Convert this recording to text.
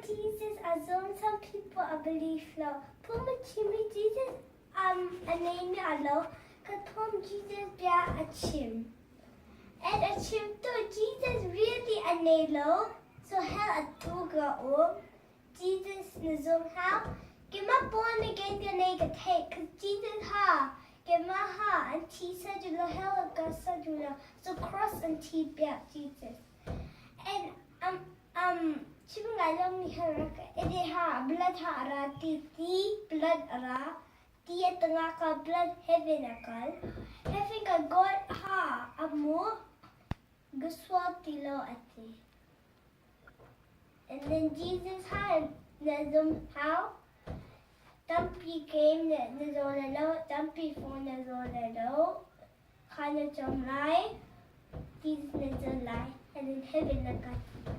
Jesus a zum, some people a believe lo. Phung a chim i Jesus um, a neimi a lo. Ka phung Jesus bia a chim. And a chimtu Jesus really a nei lo. So hell a tu ka um. Jesus na zum hau. Keimah born again ka nei ka theih cause Jesus ha keimah ha an thi sa ju lo hell ka sa ju lo so cross an thi piak Jesus. And um um chim ngai lo mi ha rak ede ha blood ha ra ti ti blood ra ti a tanga ka blood heaven a kal heaven ka God ha amu Guswal ti lo ati. And then Jesus ha na zum hau. Tampi game na na zaw le lo, tampi phone na zaw le lo. Kha na chom lai, Jesus na zon lai, and then heaven na ka ti.